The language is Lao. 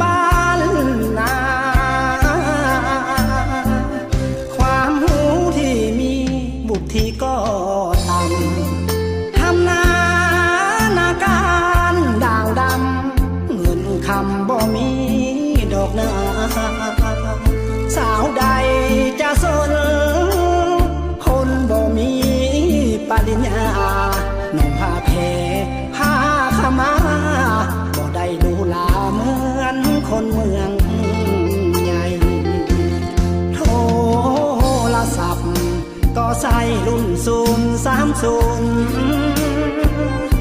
ບ້ານນາ ຄວາມຮູ້ທີ່ມີວຸດທິກໍຕ່ຳ ທຳນານາການດ່າງດຳ ເງິນຄຳບໍ່ມີດອກນາ ສາວໃດຈະສົນ ຄົນບໍ່ມີປະລິນຍາ ໜຸ່ງຜ້າແພ ຜ້າຂາວມາ ບໍ່ໄດ້ຫຼູຫຼາເໝືອນຄົນເມືອງໃຫຍ່ ໂທລະສັບກໍໃຊ້ລຸ້ນສູນສາມສູນ ໂ